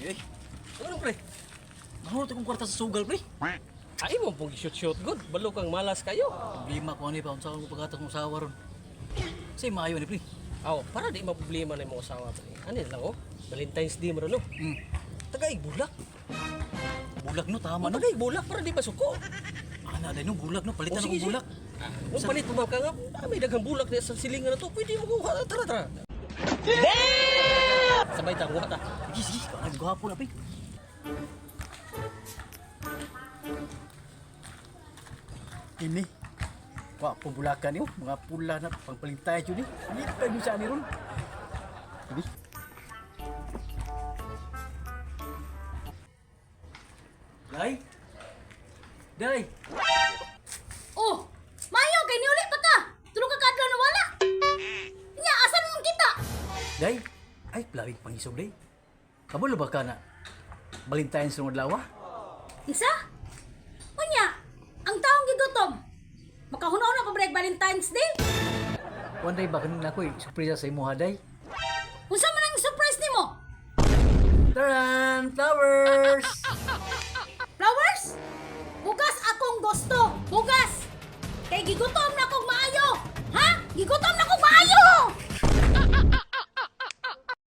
Eh. Ano, pre? Mahulot akong kwarta sa sugal, pre. Ay mo pong shoot-shoot good. Balo kang malas kayo. Problema ko ani pa unsa ko paghatag mong asawa ron. Say maayo ni, pre. Aw, para di maproblema na imong asawa, pre. Ano lang oh? Valentine's Day mo ron, no? Tagaig bulak. Bulak no, tama no. Tagaig bulak para di masuko. Ana day no, bulak no, palitan Oh, sige, akong bulak. Kung palit mo ka nga, ah, may daghang bulak na sa silingan na to. Pwede mo kuha. Tara, tara. Damn! Sabay ta, kuha ta. Sige, sige, ay gwapo na, pre. Ini. Wa pong bulakan niyo, mga pula na pangpalintay yun eh. Hindi pa yun sa ani ron. Sige. Day? Day! Oh, mayo kay niuli pa ka. Tulo ka kaadlaw na wala. Nya asa man kita? Day! Ay, plawig pangisog, day. Kabalo ba ka na? Valentine's ng adlaw, ah? Isa? Unya, ang taong gigutom. Makahunaw na pa break Valentine's Day. One day ba kanina ko eh, surpresa sa imo ha, day? Unsa man ang surprise nimo? Taran! Flowers! Flowers? Bugas akong gusto. Bugas. Kay gigutom na akong maayo. Ha? Gigutom.